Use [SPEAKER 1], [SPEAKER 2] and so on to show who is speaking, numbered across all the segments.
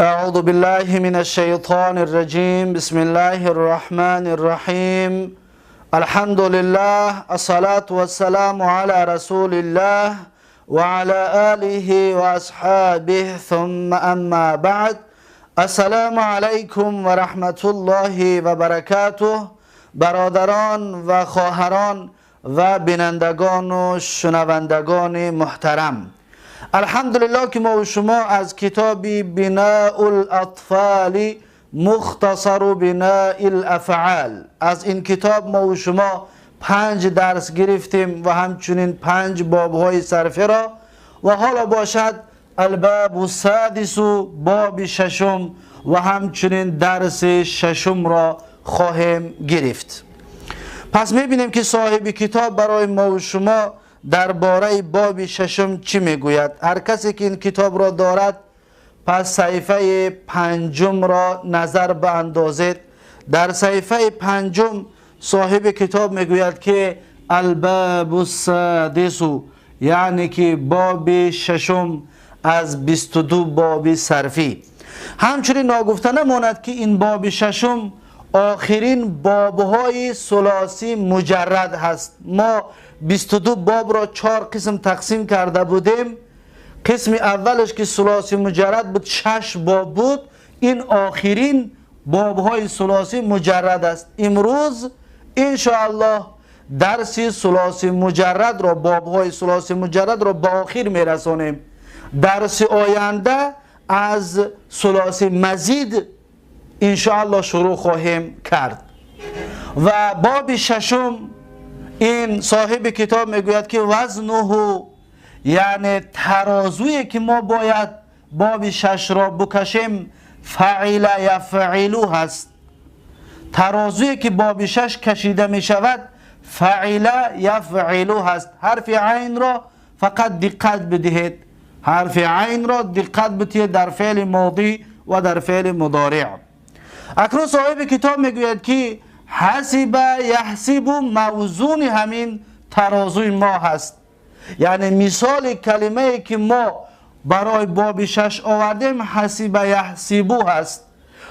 [SPEAKER 1] أعوذ بالله من الشيطان الرجيم. بسم الله الرحمن الرحيم. الحمد لله، الصلاة والسلام على رسول الله وعلى آله وأصحابه، ثم أما بعد. السلام علیکم و رحمت الله و برکاته. برادران و خواهران و بینندگان و شنوندگان محترم، الحمدلله که ما و شما از کتاب بناء الاطفال مختصر بناء الافعال، از این کتاب ما و شما 5 درس گرفتیم و همچنین 5 بابهای صرفه را، و حالا باشد الباب السادس، باب ششم، و همچنین درس ششم را خواهیم گرفت. پس میبینیم که صاحب کتاب برای ما و شما درباره باب ششم چی میگوید. هر کسی که این کتاب را دارد پس صحیفه 5 را نظر باندازید. در صحیفه 5 صاحب کتاب میگوید که الباب السادس، یعنی که باب ششم از 22 باب صرفی. همچنین ناگفته نماند که این باب ششم آخرین بابهای ثلاثی مجرد هست. ما 22 باب را 4 قسم تقسیم کرده بودیم. قسم اولش که ثلاثی مجرد بود 6 باب بود. این آخرین بابهای ثلاثی مجرد است. امروز انشاءالله درس ثلاثی مجرد را، بابهای ثلاثی مجرد را به آخر میرسانیم. درس آینده از ثلاثی مزید انشاءالله شروع خواهیم کرد. و باب ششم این صاحب کتاب میگوید که وزنه، یعنی ترازویی که ما باید باب شش را بکشیم، فعل یفعلو هست. ترازویی که باب شش کشیده می شود فعل یفعلو هست. حرف عین را فقط دقت بدهید، حرف عین را دقت بدهید در فعل ماضی و در فعل مضارع. اکنون صاحب کتاب میگوید که حسب یحسب موزون همین ترازوی ما هست. یعنی مثال کلمه که ما برای باب شش آوردیم حسب یحسبو هست.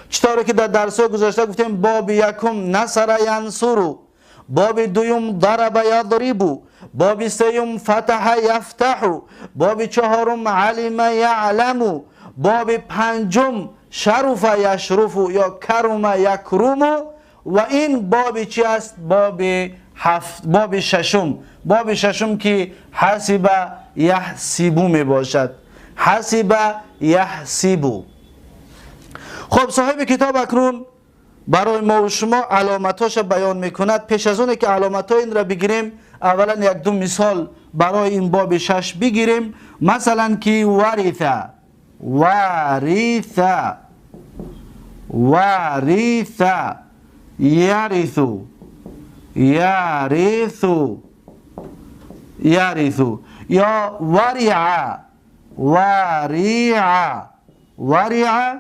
[SPEAKER 1] چطوری که در درس گذشته گفتیم باب یکم نصر ینصرو، باب دوم ضرب یضربو، باب سیوم فتح یفتح، باب چهارم علم یعلم، باب پنجم شرف یشرف یا کرم یکرم. و این باب چی است؟ باب هفت، باب ششم، باب ششم که حسب یحسبو می باشد. حسب یحسبو. خب صاحب کتاب اکنون برای ما و شما علامتاش بیان میکند. پیش از اون که علامت این را بگیریم، اولا یک دو مثال برای این باب شش بگیریم. مثلا که ورث، ورث، ورث، یرث، یرث، یرث، یا ورع، ورع، ورع،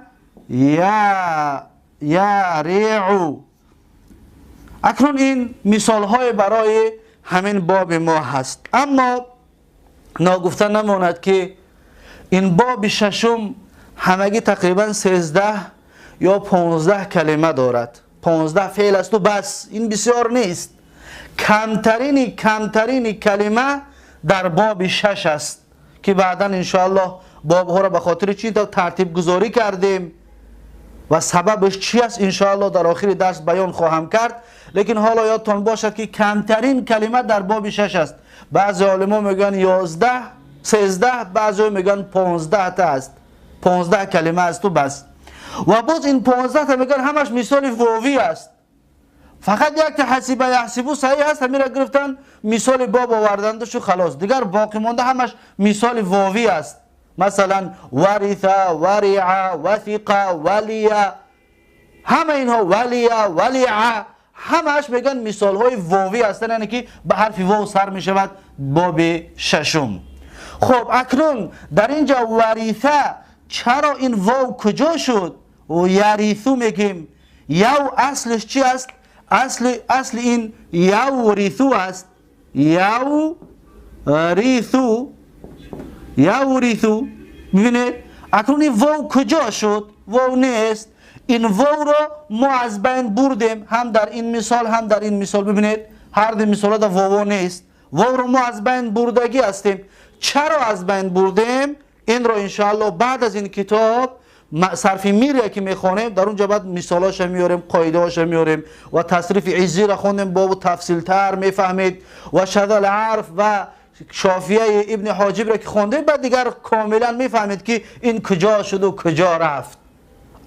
[SPEAKER 1] یرع. اکنون این مثال های برای همین باب ما هست. اما ناگفته نماند که این باب ششم همگی تقریبا 13 یا 15 کلمه دارد. 15 فعل است و بس. این بسیار نیست. کمترین کلمه در باب شش است که بعدا انشاءالله بابها را به خاطر چی ترتیب گذاری کردیم و سببش چی است انشاءالله در آخر درس بیان خواهم کرد. لیکن حالا یادتان باشد که کمترین کلمه در باب شش است. بعضی علما میگن 11، 13، بعضی میگن 15 تا است. 15 کلمه است و بس. و باز این 15 تا میگن همش مثال واوی است. فقط یک تا حسیبه یحسبو صحیح است، همین را گرفتن مثال باب آوردندش و خلاص. دیگر باقی مانده همش مثال واوی است. مثلا ورث، ورع، وثق، ولی، همه اینها ولی، ولیع، همش میگن مثال های واوی هستن، یعنی که به حرف واو سر میشود باب ششم. خب اکنون در اینجا ورثه، چرا این واو کجا شد؟ و یریثو میگیم. یو اصلش چی است؟ اصل این یوریثو است. یوریثو، یوریثو. میبینید اکنون این واو کجا شد؟ واو نیست. این واو رو ما از بین بردیم، هم در این مثال هم در این مثال. ببینید هر دو مثال در واو نیست، واو رو ما از بین بردگی هستیم. چرا از بین بردیم؟ این رو انشاءالله بعد از این کتاب صرف میره که میخوانیم در اونجا بعد مثالاش میاریم، قاعده هاش میاریم و تصریف عزی را خوندیم باب تفصیل تر میفهمید و شذ العرف و شافیه ابن حاجب را که خوندیم بعد دیگر کاملا میفهمید که این کجا شد و کجا رفت.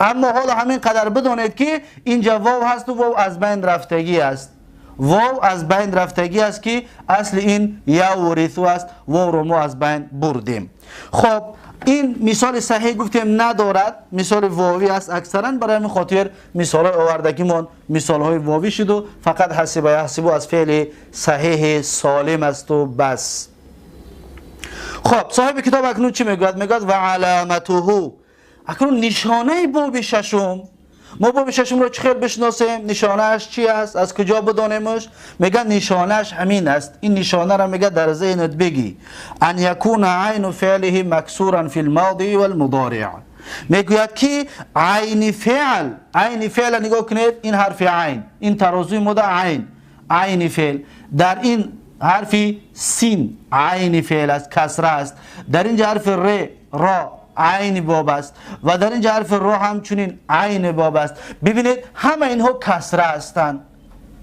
[SPEAKER 1] اما حالا همین قدر بدانید که اینجا واو هست و واو از بین رفتگی است. واو از بین رفتگی است که اصل این یورث است، واو رو ما از بین بردیم. خب این مثال صحیح گفتیم ندارد، مثال واوی است اکثرا، برای همین خاطر مثال های آوردگیمون مثال های واوی شد و فقط حسب یحسب از فعل صحیح سالم است و بس. خب صاحب کتاب اکنون چی میگوید؟ میگوید و علامته. اکنون نشانه باب ششم، ما باب ششم رو چه خیلی بشناسیم؟ نشانهش چی است؟ از کجا بدانیمش؟ میگه نشانهش همین است. این نشانه را میگه در ذهنت بگی، ان یکون عین فعله مکسورا فی الماضی والمضارع. میگوید که عین فعل، عین فعل نگاه کنید، این حرف عین، این ترازوی مده عین، عین فعل در این حرف سین عین فعل است، کسره است. در اینجا حرف ر، را عین باب است و در اینجا حرف را همچنین عین باب است. ببینید همه اینها کسره هستند،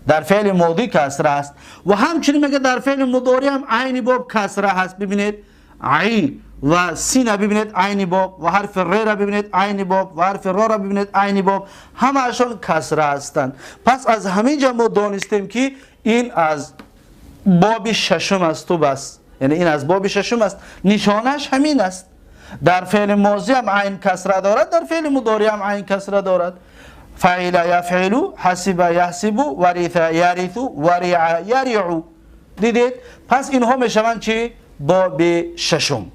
[SPEAKER 1] در فعل ماضی کسره است و همچنین میگه در فعل مضارع هم عین باب کسره هست. ببینید عین و سین ببینید عین باب و حرف ر را ببینید عین باب و حرف را را ببینید عین باب، همه‌شان کسره هستند. پس از همینجا ما دانستیم که این از باب ششم است و بس، یعنی این از باب ششم است، نشانش همین است. در فعل ماضی هم عین کسره دارد، در فعل مضارع هم عین کسره دارد. فعل یفعل، حسب یحسب، ورث یرث، ورع یرع. دیدید؟ پس اینها میشوند چی؟ باب ششم.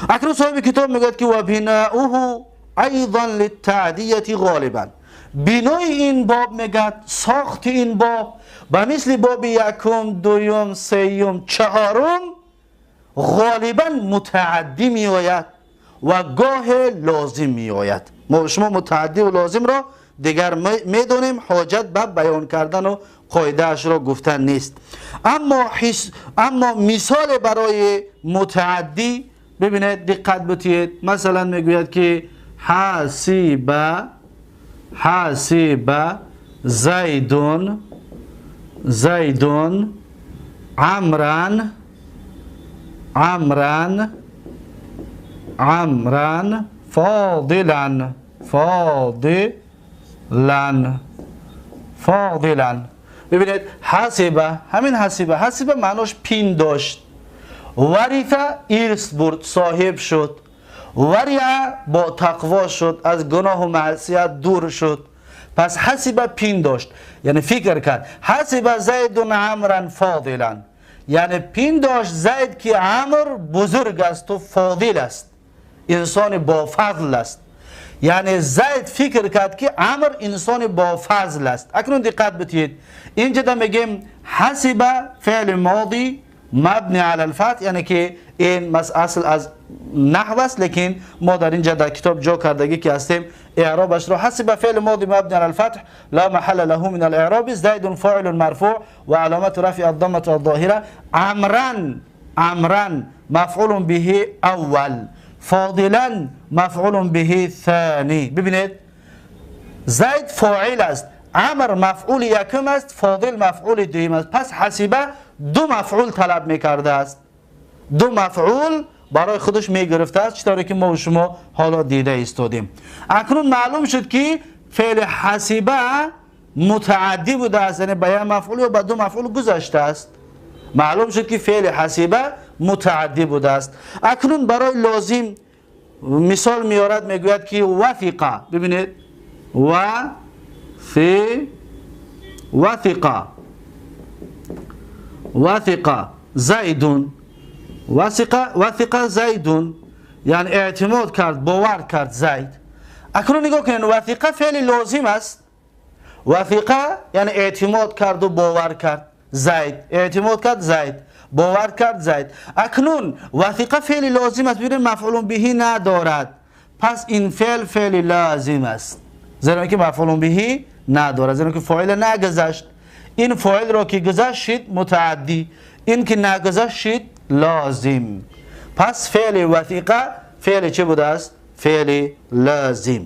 [SPEAKER 1] اکنون صاحب کتاب میگوید که و بناؤه ایضا للتعدیه غالبا. بنای این باب میگد، ساخت این باب به مثل باب یکم، دوم، سیوم، چهارم غالبا متعدی می آید و گاه لازم می آید. ما شما متعدی و لازم را دیگر می دانیم، حاجت به بیان کردن و قاعده اش را گفتن نیست. اما مثال برای متعدی ببینید، دقت بتید. مثلا میگوید که حسب، حسب زیدون، زیدون عمرا، عمرا، عمرا فاضلا، فاضلا، فاضلا. ببینید حسب، همین حسب، حسب معناش پین داشت، ورث ارث برد، صاحب شد، ورع با تقوا شد، از گناه و معصیت دور شد. پس حسب پین داشت، یعنی فکر کرد. حسب زید عمرا فاضلا، یعنی پین داشت زید که عمر بزرگ است و فاضل است، انسان با فضل است. یعنی زید فکر کرد که عمر انسان با فضل است. اکنون دقت بتید، اینجا میگیم حسب فعل ماضی مبنی علی الفتح، یعنی که این اصل از نحو است، لیکن ما در اینجا در کتاب جا کردگی که هستیم اعرابش را حسب فعل ماضی مبنی علی الفتح لا محل له من الاعراب، زید فاعل مرفوع و علامت رفع الضمه الظاهره، عمرا، عمرا مفعول به اول، فاضلا مفعول به ثانی. ببینید زید فاعل است، عمر مفعول یکم است، فاضل مفعول دوم است. پس حسبه دو مفعول طلب میکرده است، دو مفعول برای خودش میگرفته است، چطوری که ما و شما حالا دیده ایستادیم. اکنون معلوم شد که فعل حسبه متعدی بوده است، یعنی به یک مفعول و به دو مفعول گذشته است. معلوم شد که فعل حسبه متعدی بوده است. اکنون برای لازم مثال میارد، میگوید که وثقه. ببینید و فی وثقه، وثقه زیدون، وثقه، وثقه زیدون، یعنی اعتماد کرد، باور کرد زید. اکنون نگاه کنید، وثقه فعل لازم است. وثقه یعنی اعتماد کرد و باور کرد زید، اعتماد کرد زید، باور کرد زید. اکنون وثقه فعل لازم است، ببینید مفعول به ندارد. پس این فعل فعل لازم است، زیرا که مفعول به ندارد، زیرا که فاعل نگذشت. این فاعل را که گذشت شد متعدی، این که نگذشت شد لازم. پس فعل وثیقه فعل چه بوده است؟ فعل لازم.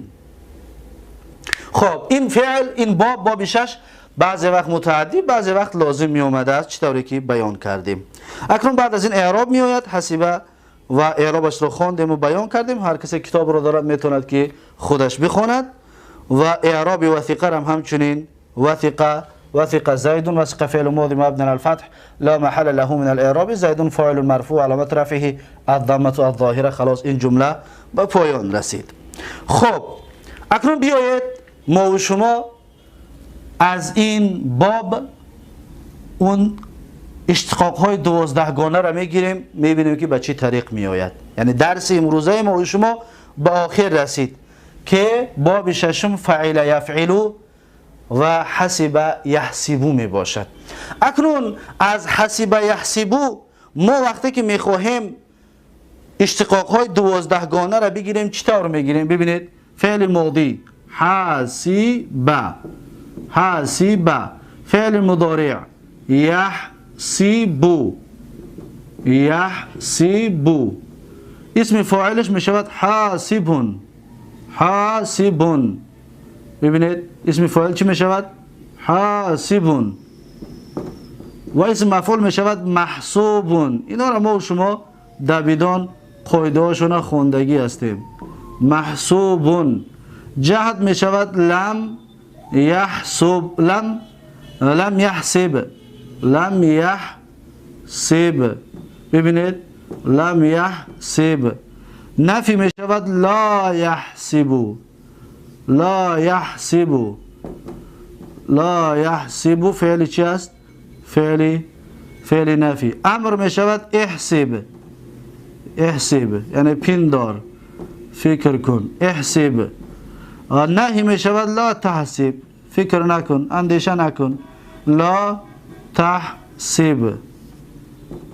[SPEAKER 1] خب این فعل، این باب، باب شش، بعضی وقت متعدی بعضی وقت لازم می آمده است، چطوری که بیان کردیم. اکنون بعد از این اعراب می آید حسیبه و اعرابش رو خواندیم و بیان کردیم. هر کسی کتاب رو دارد میتواند که خودش بخواند. و اعراب وثیقه هم همچنین وثیقه، وثق زيد، وثق فعل ماضي مبني على الفتح لا محل له من الاعراب، زيد فاعل مرفوع علامت رفعه الضمه الظاهره. خلاص این جمله به پایان رسید. خب اکنون بیایید ما و شما از این باب اون اشتقاق های 12 گانه را میگیریم، میبینیم که به چه طریق میآید. یعنی درس امروزه ما و شما به آخر رسید که باب ششم فعل یفعلو و حسب یحسبو می باشد. اکنون از حسب یحسبو ما وقتی که میخواهیم اشتقاق های 12 گانه را بگیریم چطور میگیریم؟ ببینید فعل ماضی حسب، حسب، فعل مضارع یحسبو، یحسبو، اسم فاعلش می شود حاسبون، حاسبون. ببینید اسم فاعل چی می شود؟ حاسبون. و اسم مفعول می شود محسوبون. اینا را ما و شما دبیدان قاعده هاشون خوندگی هستیم. محسوبون. جهد می شود لم یحسب، لم لم یحسب، لم یحسب. ببینید لم یحسب. نفی می شود لا یحسبو، لا یحسبو، لا یحسبو. فعل چی است؟ فعل نفی. امر می شود احسب، احسب یعنی پندار، فکر کن، احسب. نهی می شود لا تحسب، فکر نکن، اندیشه نکن، لا تحسب،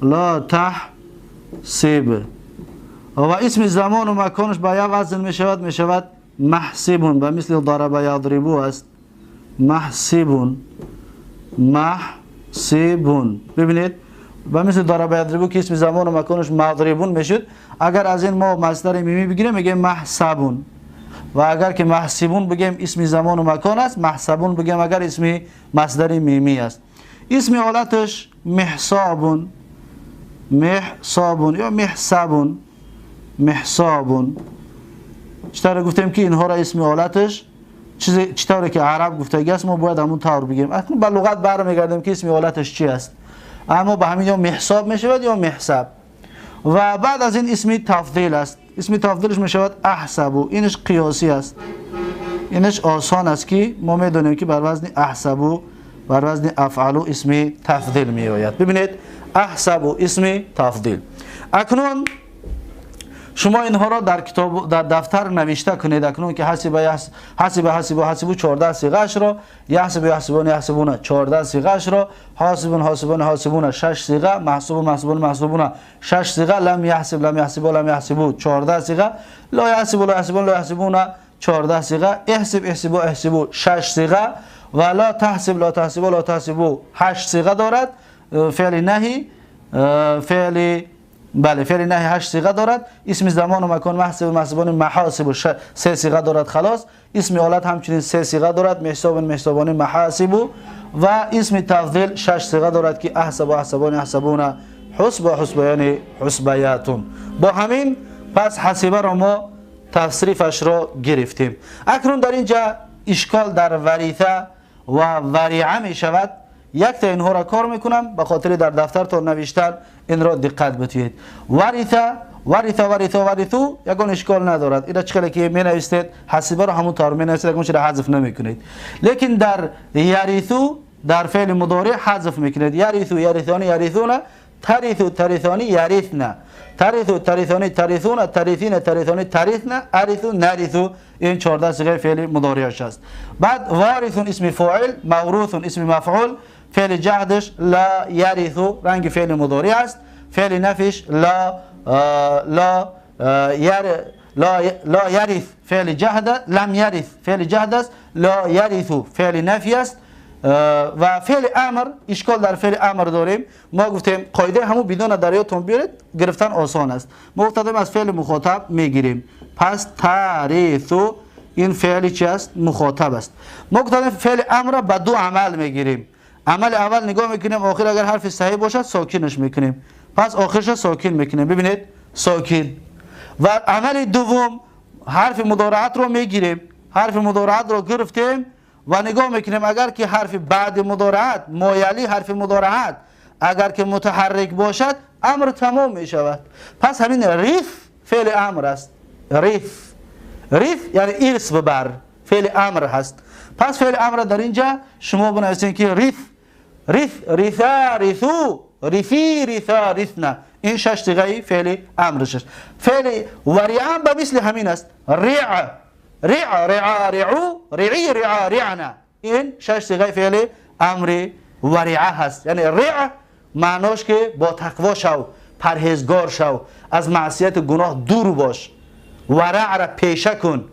[SPEAKER 1] لا تحسب. و اسم زمان و مکانش با یک وزن می شود، می شود محسبون، به مثل ضرب یضربو است، محسبون، محسبون. ببینید به مثل ضرب یضربو که اسم زمان و مکانش مضربون میشد، اگر از این ما مصدر میمی بگیریم میگیم محسبون، و اگر که محسبون بگیم اسم زمان و مکان است، محسبون بگیم اگر اسم مصدر میمی است. اسم حالتش محسابون، محسابون یا محسبون، محسابون. چطور گفتیم که اینها را اسم حالتش چطوری که عرب گفتگی است ما باید همون طور بگیم. اکنون به لغت برمیگردیم که اسم حالتش چی است، اما به همین یا محساب میشود یا محسب. و بعد از این اسم تفضیل است، اسم تفضیلش میشود احسبو. اینش قیاسی است، اینش آسان است که ما میدونیم که بر وزن احسبو، بر وزن افعلو اسم تفضیل میآید. ببینید احسبو اسم تفضیل. اکنون شما اینها را در کتاب در دفتر نوشته کنید. اکنون که حسب حسب حسب حسب 14 صیغه را، یحسب یحسبون یحسبون 14 صیغه را، حاسبون حاسبون حاسبون 6 صیغه، محسوب محسوبون محسوبون 6 صیغه، لم یحسب لم یحسب لم یحسبو 14 صیغه، لا یحسب لا یحسبون لا یحسبون 14 صیغه، احسب احسبو احسبو 6 صیغه و لا تحسب لا تحسبو لا تحسبو 8 صیغه دارد. فعل نهی، فعل بله فعل نهی 8 صیغه دارد. اسم زمان و مکان محسب و محسبان محاسب 3 صیغه دارد. خلاص اسم آلت همچنین 3 صیغه دارد، محساب محسابان محاسب. و اسم تفضیل 6 صیغه دارد که احسب و احسبان احسبون، حسب و حسبیان حسبیاتون. با همین پس حسیبه را ما تصریفش را گرفتیم. اکنون در اینجا اشکال در وریثه و وریعه می شود. یک تا اینها را کار میکنم به خاطر در دفتر تا نوشتن این را دقت بتید. وریثه وریثه وریثه وریثو یکون اشکال ندارد، اینا چخلی که می نویسید حسیبه را همون طور می نویسید، یکون چیز حذف نمیکنید. لیکن در یریثو در فعل مضارع حذف میکنید، یریثو یریثانی یریثون، تریثو تریثانی یریثنا، تریثو تریثانی تریثون، تریثین تریثانی تریثنا، اریثو نریثو. این 14 صیغه فعل مضارعش است. بعد وارثون اسم فاعل، موروثون اسم مفعول، فعل جهدش لا یریثو رنگ فعل مضارع است، فعل نفیش لا لا لا یرث فعل جهد، لم یرث فعل جهد است، لا یرث فعل نفی است و فعل امر. اشکال در فعل امر داریم. ما گفتیم قاعده همون بدون در یادتون بیارید، گرفتن آسان است. ما گفتیم از فعل مخاطب میگیریم، پس تریث این فعل چی است؟ مخاطب است. ما گفتیم فعل امر را به دو عمل میگیریم. عمل اول نگاه میکنیم آخر اگر حرف صحیح باشد ساکنش میکنیم، پس آخرش ساکن میکنیم. ببینید ساکن. و عمل دوم حرف مضارعت رو میگیریم، حرف مضارعت رو گرفتیم و نگاه میکنیم اگر که حرف بعد مضارعت مایلی حرف مضارعت اگر که متحرک باشد امر تمام میشود. پس همین ریف فعل امر است. ریف، ریف یعنی ارث ببر، فعل امر هست. پس فعل امر در اینجا شما بنویسید که ریف، ریف، ریثا، ریثو، ریفی، ریثا، ریثنا. این شش صیغه فعل امرش است. فعل وریع به مثل همین است. ریع، ریع، رعا، رعو، رعی، رعا، رعنا. این شش صیغه فعل امر وریعه هست. یعنی ریع معناش که با تقوا شو، پرهیزگار شو، از معصیت گناه دور باش، ورع را پیشه کن.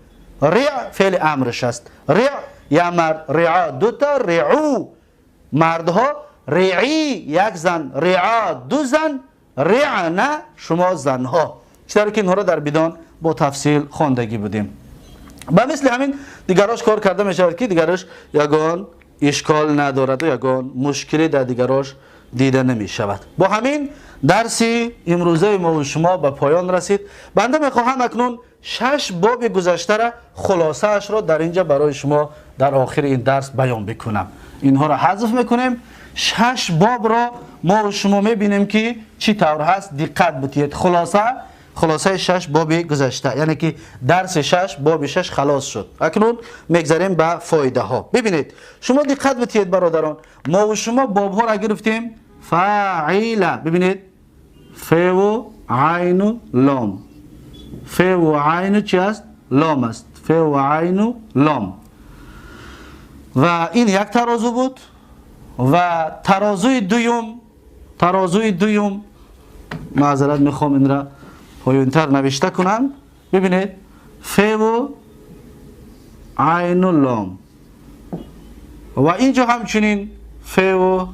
[SPEAKER 1] ریع فعل امرش است. ریع یا مرد، رعا دو تا، رعو مردها، رعی یک زن، رعا دو زن، رعنا شما زنها. چطور که اینها را در بدان با تفصیل خواندگی بودیم. به مثل همین دیگراش کار کرده می شود که دیگرش یگان اشکال ندارد و یگان مشکلی در دیگراش دیده نمی شود. با همین درسی امروزه ما و شما به پایان رسید. بنده می خواهم اکنون شش باب گذشته را خلاصه اش را در اینجا برای شما در آخر این درس بیان بکنم. اینها را حذف میکنیم. شش باب را ما و شما میبینیم که چی طور هست. دقت بتید. خلاصه شش باب گذشته، یعنی که درس شش باب شش خلاص شد. اکنون میگذریم به فایده ها. ببینید شما دقت بتید برادران، ما و شما باب ها را گرفتیم. فاعل، ببینید ف و عین و لام. ف و عین چی است؟ لام است. ف و عین و لام. و این یک ترازو بود. و ترازوی دوم، ترازوی دوم، معذرت میخوام این را پایین‌تر نوشته کنم. ببینید ف و عین و لام و اینجا همچنین ف و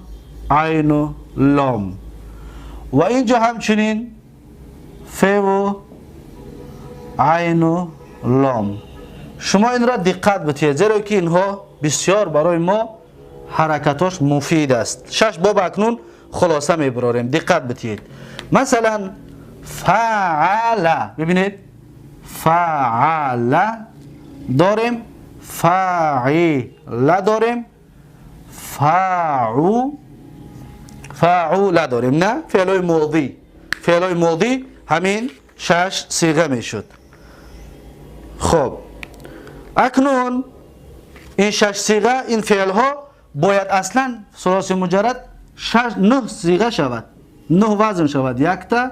[SPEAKER 1] عین و لام و اینجا همچنین ف و عین و لام. شما این را دقت بتید، زیرا که اینها بسیار برای ما حرکتاش مفید است. شش باب اکنون خلاصه میبراریم، دقت بتید. مثلا فعل، ببینید فعل داریم، فاعل داریم، فاعو، فاعول داریم. نه فعلای ماضی، فعلای ماضی همین شش صیغه میشد. خب اکنون این شش صیغه، این فعل ها باید اصلا ثلاثی مجرد شش نه صیغه شود، نه وزن شود. یک تا،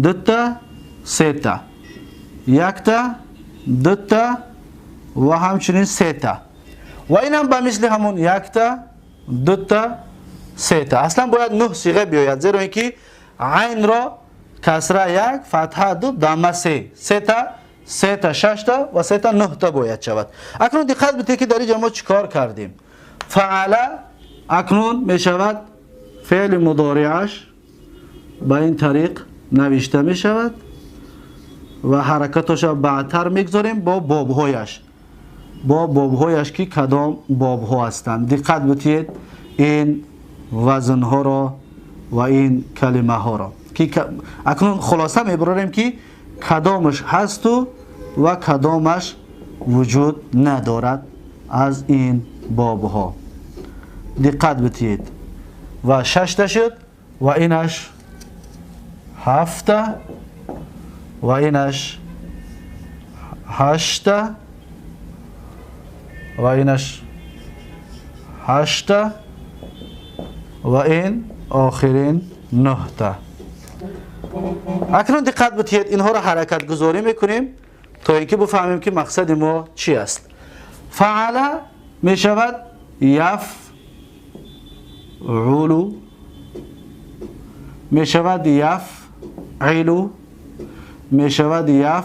[SPEAKER 1] دو تا، سه تا، یک تا، دو تا و همچنین سه تا. و این هم به مثل همون یک تا، دو تا، سه تا. اصلا باید نه صیغه بیاید، زیرا اینکه عین را کسره یک، فتحه دو، دمه سه، سه تا، سه تا، شش تا و سه تا نه تا باید شود. اکنون دقت بدهید که در اینجا ما چیکار کردیم. فعل اکنون می شود فعل مضارعش به این طریق نوشته می شود و حرکتش بعدتر میگذاریم با بابهایش، با بابهایش که کدام بابها هستند. دقت بدهید این وزنها را و این کلمه ها را که اکنون خلاصه میبراریم که کدامش هست و کدامش وجود ندارد از این بابها. دقت بدهید. و شش تا شد و اینش هفت و اینش هشت و اینش هشت و این آخرین نه تا. اکنون دقت بدهید اینها را حرکت گذاری میکنیم تا اینکه بفهمیم که مقصد ما چی است. فعل می شود یفعل، می شود یفعل، می شود یفعلو،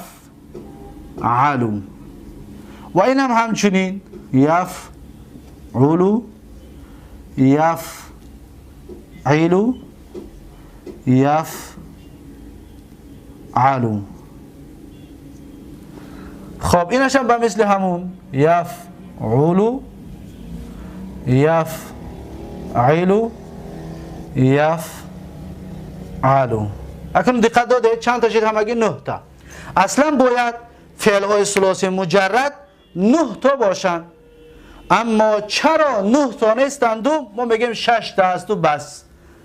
[SPEAKER 1] و این هم همچنین یفعل، یفعل، یفعل. خب اینش هم به مثل همون یفعل، یفعل، یفعل. اکنون دقت داده چند تا شد؟ همگی 9 تا. اصلا باید فعل های ثلاثی مجرد 9 تا باشن، اما چرا 9 تا نیستند؟ ما میگیم 6 تا است و بس.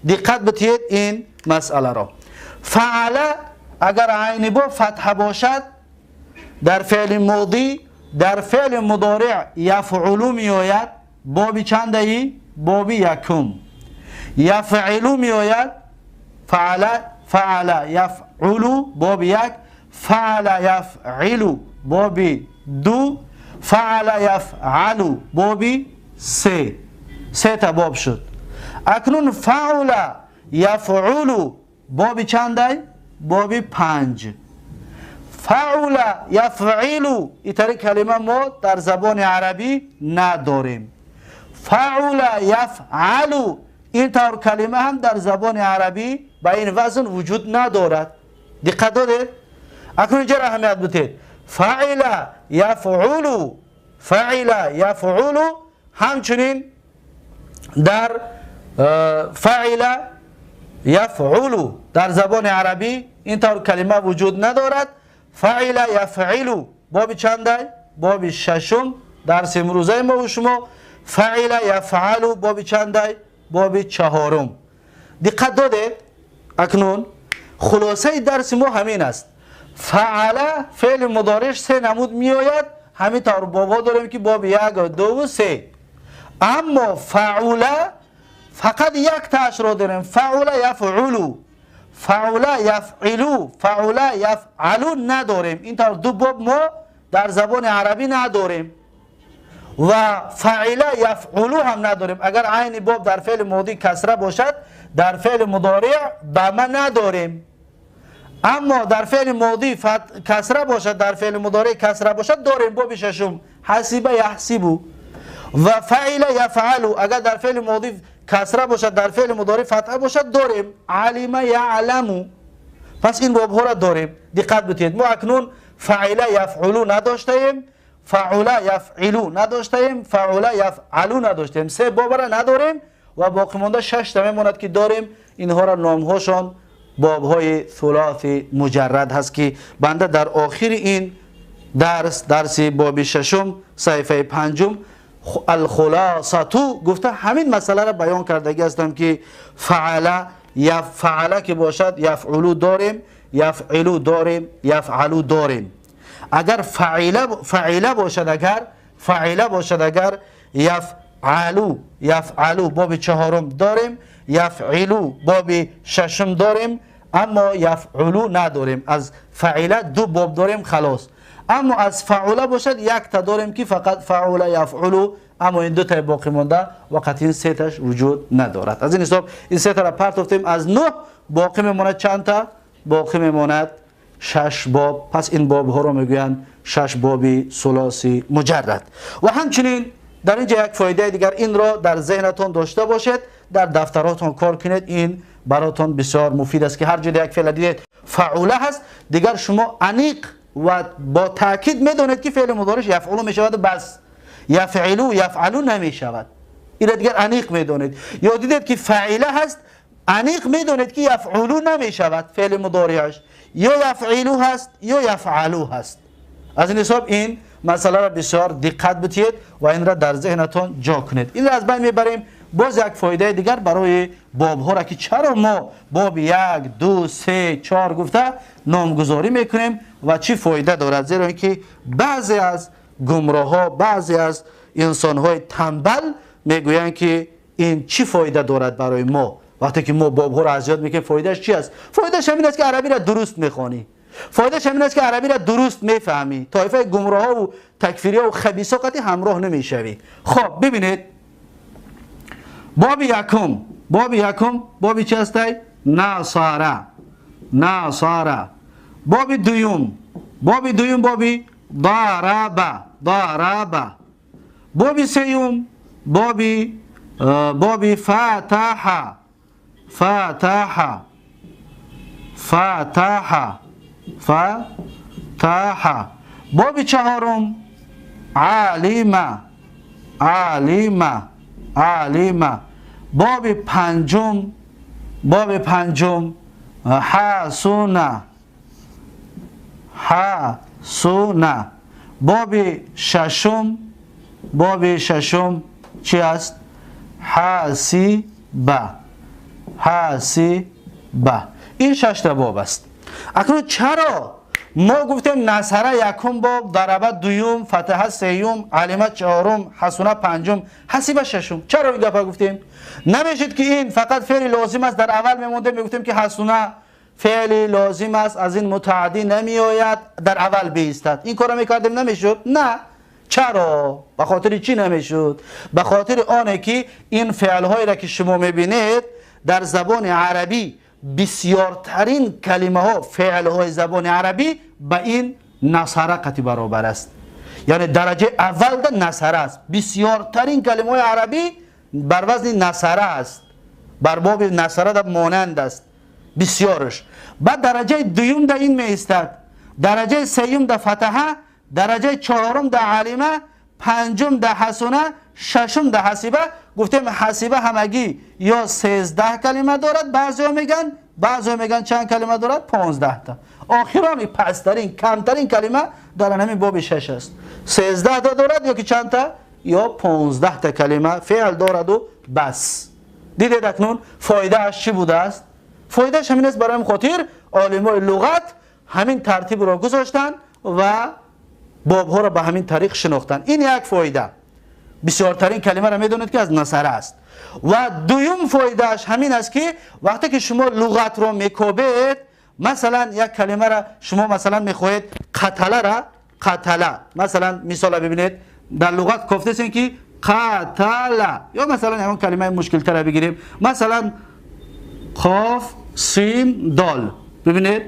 [SPEAKER 1] دقت بدهید این مسئله را. فعل اگر عین با فتحه باشد در فعل ماضی، در فعل مضارع یفعل میآید بابی چنده ای؟ بابی یکم. یفعل میآید فعل، فعل یفعل باب یک، فعل یفعل باب دو، فعل یفعل باب سه. سه تا باب شد. اکنون فعل یفعل باب چنده؟ باب 5. فعل یفعل اینطوری کلمه ما در زبان عربی نداریم. فعل یفعل این طور کلمه هم در زبان عربی به این وزن وجود ندارد. دقت دارید؟ اکنون اینجا اهمیت بدهید. فعل یفعل، فعل یفعل همچنین در فعل یفعل در زبان عربی این طور کلمه وجود ندارد. فعل یفعل باب چنده؟ باب ششم درس امروزه ما و شما. فعل یفعل باب چنده؟ باب چهارم. دقت دادید؟ اکنون خلاصه درس ما همین است. فعل فعل مضارعش سه نمود میآید، همین طور بابا داریم که باب 1، 2 و 3. اما فعل فقط یک تاش را داریم، فعل یفعل، فعل یفعل، فعل یفعل نداریم. این طور دو باب ما در زبان عربی نداریم و فعل یفعل هم نداریم. اگر عین باب در فعل ماضی کسره باشد در فعل مضارع ضمه نداریم، اما در فعل ماضی کسره باشد در فعل مضارع کسره باشد داریم باب ششم حسب یحسب. و فعل یفعل اگر در فعل ماضی کسره باشد در فعل مضارع فتحه باشد داریم علم یعلم. پس این بابها را داریم. دقت بدهید ما اکنون فعل یفعل نداشتیم، فعل یفعل نداشتیم، فعل یفعل نداشتیم، سه باب را نداریم و باقی مانده 6 تا میماند که داریم. اینها را نامهاشان بابهای ثلاثی مجرد هست که بنده در آخر این درس، درس باب ششم صحیفه پنجم الخلاصه گفته همین مسئله را بیان کردگی هستم که فعل یفعل که باشد یفعلو داریم، یفعلو داریم، یفعلو داریم. اگر فعل باشد، اگر فعل باشد، اگر یفعلو، یفعلو باب چهارم داریم، یفعلو باب ششم داریم، اما یفعلو نداریم. از فعل دو باب داریم خلاص. اما از فعل باشد یک تا داریم که فقط فعل یفعلو، اما این دو تا باقی مانده و قطعا سه تاش وجود ندارد. از این حساب این سه تا را پرتافتیم، از 9 باقی میماند چند تا؟ باقی میماند 6 باب. پس این باب ها رو میگویند 6 باب ثلاثی مجرد. و همچنین در اینجا یک فایده دیگر، این را در ذهنتان داشته باشید، در دفتراتان کار کنید، این براتان بسیار مفید است که هر جای یک فعل دیدید فعوله هست، دیگر شما انیق و با تاکید میدونید که فعل مضارعش یفعلو میشود و بس، یفعلو یفعلو نمیشود. این دیگر انیق میدونید. یا دیدید که فعله هست، انیق میدونید که یفعلو نمیشود فعل مضارعش، یا یفعلو هست یا یفعلو هست. از این حساب این مسئله را بسیار دقت بدهید و این را در ذهنتان جا کنید. این را از بین میبریم. باز یک فایده دیگر برای باب ها را که چرا ما باب 1، 2، 3، 4 گفته نامگذاری میکنیم و چی فایده دارد، زیرا اینکه بعضی از گمراه ها، بعضی از انسان های تنبل میگویند که این چی فایده دارد برای ما وقتی که ما باب ها را از یاد میکنیم. فایدهش چی است؟ فایدهش همین است که عربی را درست میخوانی، فایدهش همین است که عربی را درست میفهمی، طایفه گمراه ها و تکفیری ها و خبیث ها قطعی همراه نمیشوی. خب ببینید باب یکم، باب یکم باب چی است؟ نصارا، نصارا. باب دوم، باب دوم باب ضرب، ضرب. باب سیوم باب فتح، فتح، فتح، فتح. باب چهارم علم، علم، علم. باب پنجم، باب پنجم حسن، حسن. باب ششم، باب ششم چی است؟ حسیبه، حسیبه. این شش تا باب است. اکنون چرا ما گفتیم نصره یکم باب، ضربه دوم، فتحه سیوم، علمه چهارم، حسنه پنجم، حسیبه ششم؟ چرا این گپا گفتیم؟ نمیشد که این فقط فعل لازم است. در اول میمونده میگفتیم که حسنه فعل لازم است، از این متعدی نمی آید، در اول بیستد. این کارو میکردیم نمیشد؟ نه. چرا؟ به خاطر چی نمیشد؟ به خاطر آنه که این فعل هایی را که شما میبینید در زبان عربی بسیارترین کلمه ها، فعل های زبان عربی به این نصره قطعی برابر است. یعنی درجه اول در نصره است. بسیارترین کلمه های عربی بر وزن نصره است، بر باب نصره در مانند است بسیارش. بعد درجه دوم در این می ایستد، درجه سیوم در فتحه، درجه چهارم در علمه، پنجم در حسنه، ششم در حسیبه. گفتیم حسیبه همگی یا 13 کلمه دارد، بعضیا میگن، بعضیا میگن چند کلمه دارد؟ 15 تا. آخران پسترین کمترین کلمه در همین باب 6 است. 13 تا دارد یا که چند تا؟ یا 15 تا کلمه فعل دارد و بس. دیدید اکنون فایده اش چی بوده است؟ فایدهش همین است. برای خاطر عالمای لغت همین ترتیب را گذاشتن و بابها را به همین طریق شناختن. این یک فایده. بسیارترین کلمه را میدونید که از نصره است. و دوم فایدهش همین است که وقتی که شما لغت را میکوبید، مثلا یک کلمه را شما مثلا میخواهید قتله را، قتله مثلا مثال ببینید در لغت گفته که قتله، یا مثلا همون کلمه مشکل تر بگیریم، مثلا قاف سین دال. ببینید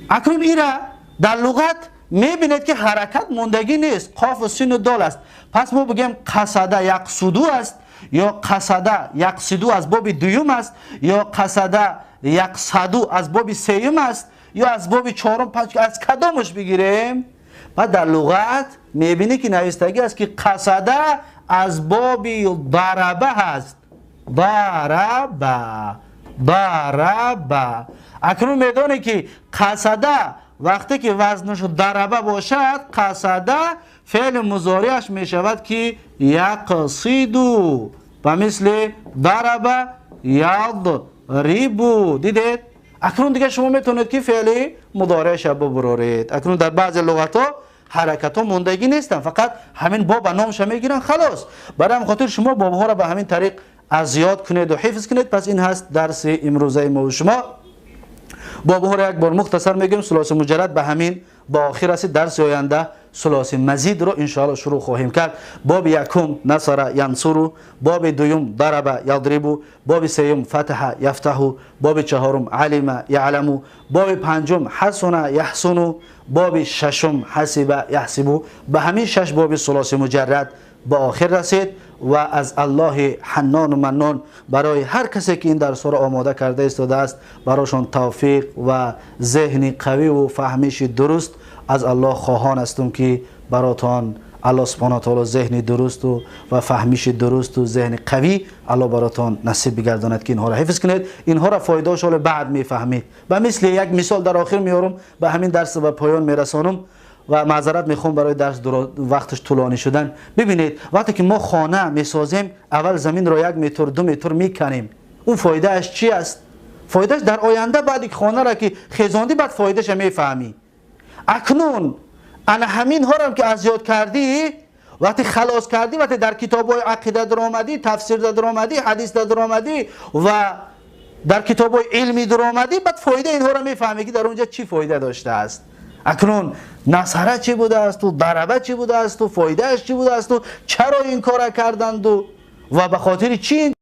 [SPEAKER 1] اکنون ایرا در لغت میبینید که حرکت موندگی نیست، قاف و سین و دال است. پس ما بگیم قصده یقصدو است، یا قصده یقصدو از باب دوم است، یا قصده یقصدو از باب سیوم است، یا از باب چهارم، پنج، از کدامش بگیریم؟ بعد در لغت میبینی که نوشتگی است که قصده از باب ضربه هست. ضربه، ضربه. اکنون میدونی که قصده وقتی که وزنش ضربه باشد، قصده فعل مضارعش می شود که یقصدو و مثل ضربه یضربو. دیدید؟ اکنون دیگه شما میتونید که فعل مضارعش ببرورید. اکنون در بعض لغت ها حرکت ها موندگی نیستن، فقط همین باب نامش میگیرن خلاص. برای خاطر شما باب ها را به همین طریق از یاد کنید و حفظ کنید. پس این هست درس امروزه ما و شما. باب ها را یک بار مختصر میگیم. ثلاثی مجرد به همین با آخر رسید. درس آینده ثلاثی مزید رو انشاءالله شروع خواهیم کرد. باب یکم نصر ینصر، باب دوم ضرب یضرب، باب سیوم فتح یفتح، باب چهارم علم یعلم، باب پنجم حسن یحسن، باب ششم حسب یحسب. به همین شش باب ثلاثی مجرد به آخر رسید و از الله حنان و منان برای هر کسی که این درس را آماده کرده ایستاده است برایشان توفیق و ذهن قوی و فهمش درست از الله خواهان هستم که براتان الله سبحانه و تعالی ذهن درست و فهمش درست و ذهن قوی الله براتان نصیب بگرداند که اینها را حفظ کنید. اینها را فایده‌اش حالا بعد میفهمید. و مثل یک مثال در آخر میارم، به همین درس به پایان میرسانم و معذرت میخوام برای درس وقتش طولانی شدن. ببینید وقتی که ما خانه میسازیم اول زمین را 1 متر 2 متر میکنیم، اون فایده اش چی است؟ فایدهش در آینده بعد که خانه را که خزاندی بعد فایدهش میفهمی. اکنون انا همین ها را که از یاد کردی وقتی خلاص کردی، وقتی در کتاب های عقیده در آمدی، تفسیر در آمدی، حدیث در آمدی و در کتاب های علمی در آمدی، بعد فایده اینها را میفهمی که در اونجا چی فایده داشته است. اکنون نصره چی بوده است و ضربه چی بوده است و فایدهش چی بوده است و چرا این کار کردند و به خاطر چی.